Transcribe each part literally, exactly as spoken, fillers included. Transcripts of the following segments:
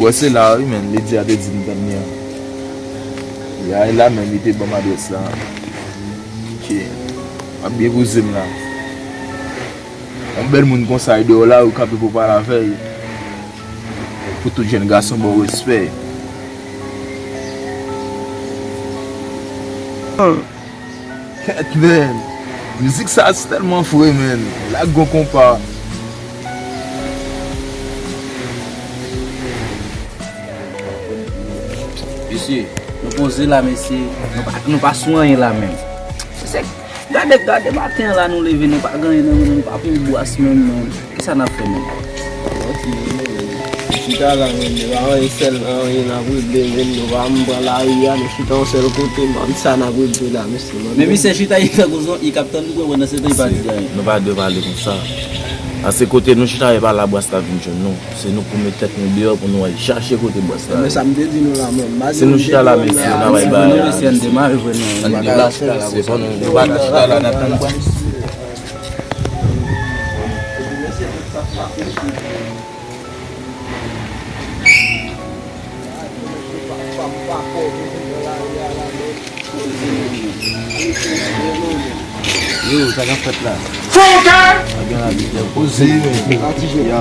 Wè se la wi, men, Lydia te di m tann li an. Ya, e la menm, li te ban m adrès la. Ok. M ap byen poze m la. Yon bèl moun konsa, e deyò la, ou kanpe pou pale avè l. Pou tout jèn gason ba w respè. Kèt, men. Mizik sa a tèlman fre, men. Lage yon konpa. Mesye, nou poze la, mesye. Nou pa, nou pa sou anyen la menm. Se, gade, gade maten an la nou leve, nou pa gen anyen nan men nou, nou pa pran bwas menm, non. Kisa n ap fè menm? Chita la, menm, nou pa anyen sèl, anyen n ap regle, menm, nou pa menm pran lari a, nou chita yon sèl kote, man, sa n ap regle la, mesye, man. Men misye chita, li tankou zon, li k ap tann nou, wè, nan se tan, li pa di anyen. Nou pa dwe pale konsa. Ase kote nou chita, e pa la bwas la vin jwenn nou. Se nou pou met tèt nou deyò, pou nou al chache kote bwas la ye. Men sa m te di nou la, man. Se nou chita la, mesye, n a bay bagay la. Mesye, ann demare vre, non. Ann demare, se bon, nou pa ka chita la, n ap tann bwas. Yo, sa k ap fèt la? Fouke! Sa gen la, poze, men. Ya.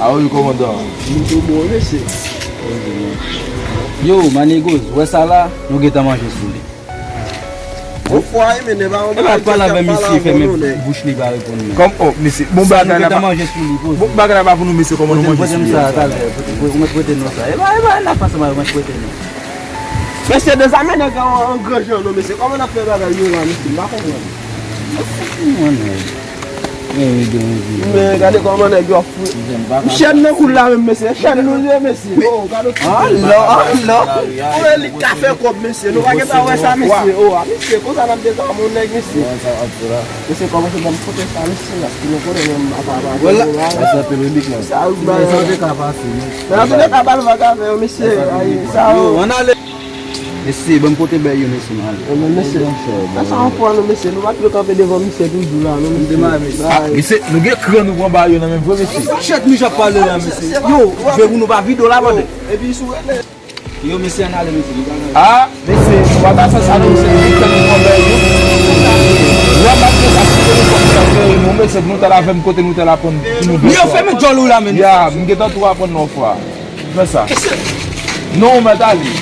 A wi, kòmandan. Nou tou bon, mesye. Yo, Manigoz, wè sa la, nou gentan manje sou li. Bon, fwa, men, e pa yon bagay pale avè misye, fèmen bouch li, pa reponn mwen. Kòm, oh, mesye, bon bagay la pa, bon bagay la pa pou nou, mesye, kòman nou manje sou li sa? Ou mèt prete nou sa. E pa, e pa, n ap pase mal, ou mèt prete nou. Mesye, dezame nèg an, an gran jan, non, mesye. Kòman n ap fè bagay yo la, mesye? M pa konprann. Men gade kòman nèg yo ap fou. M chèn nan kou l la menm, mesye. Chèn nou ye, mesye. Oh, gade tout. Alò, alò. Ou wè li ka fè kòb, mesye. Nou pa gentan wè sa, mesye. Oh, a, mesye, konsa n ap dezame yon nèg, mesye. Mesye, kòmanse ban m pote sa, mesye, la. Pou nou konnen menm, apa, apa. Sa se anpil rebik la. Sa ou bay. Sa te ka pase, men. Men an tou lè ka, pa l vag avè yo, mesye. Sa yo. Ann ale. Mesye, ban m pote bèy yo, mesye, m ale. Yo, men, mesye, sa, sa anfwa, non, mesye. Nou pa t dwe kanpe devan misye toujou la, non, mesye. Ah, mesye, nou gen kran nou pran ba yo nan men vre, mesye. Chèt, mi j ap pale la, mesye. Yo, vre pou nou pa vide la, bòdè. Epi sou rele. Yo, mesye, ann ale, mesye. Ah, mesye, nou pa ta fè sa, non, mesye. Nou gen kran nou pran bèy yo. Lè m ap fè sa, si se nou pran bèy yo, non, mesye, pou nou t al avè m kote nou t al aprann pou nou bèy. Yo, fèmen djòl ou la, men. Ya, m gentan tou aprann non fwa. Fè sa. Non, ou mèt ale.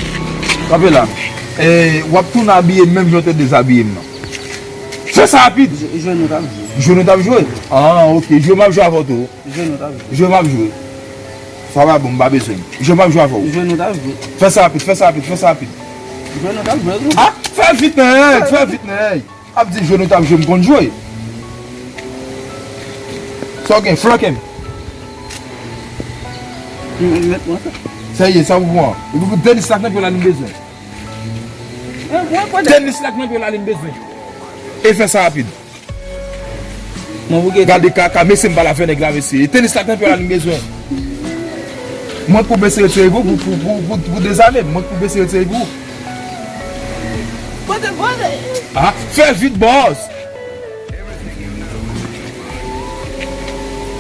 Kanpe la. E, w ap tounen abiye m menm jan w te dezabiye m nan. Fè sa rapid. Jwe nou t ap jwe. Jwe nou t ap jwe? Ah, ok. Jwe m ap jwe avè w tou. Jwe nou t ap jwe. Jwe m ap jwe. Sa pa bon, m pa bezwen. Jwe m ap jwe avè w. Jwe nou t ap jwe. Fè sa rapid, fè sa rapid, fè sa rapid. Jwe nou t ap jwe tou. Ah, fè vit, nèg, fè vit, nèg. Ap di jwe nou t ap jwe, m konn jwe. Sa w gen, flanke m. Serye, sa pou pran. Epi pou tenis la k nan pye w la li m bezwen. Tenis la k nan pye w la li m bezwen. E fè sa rapid. Gade kaka, mesye, m pale avè nèg la, mesye. E tenis la k nan pye w la li m bezwen. Mwen pou mesye retire pou, pou, pou, pou, pou, pou dezame. Mwen pou mesye retire pou. Pote, pote. Ah, fè vit, bòs.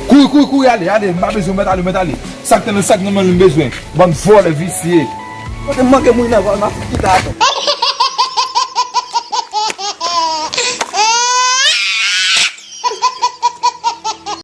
Kouri, kouri, kouri, ale, ale. M pa bezwen, mèt ale, mèt ale. Sa k nan, sa k nan men l m bezwen. Bann vòlè visye. Pote, manke moun nan, m ap fout kita atò.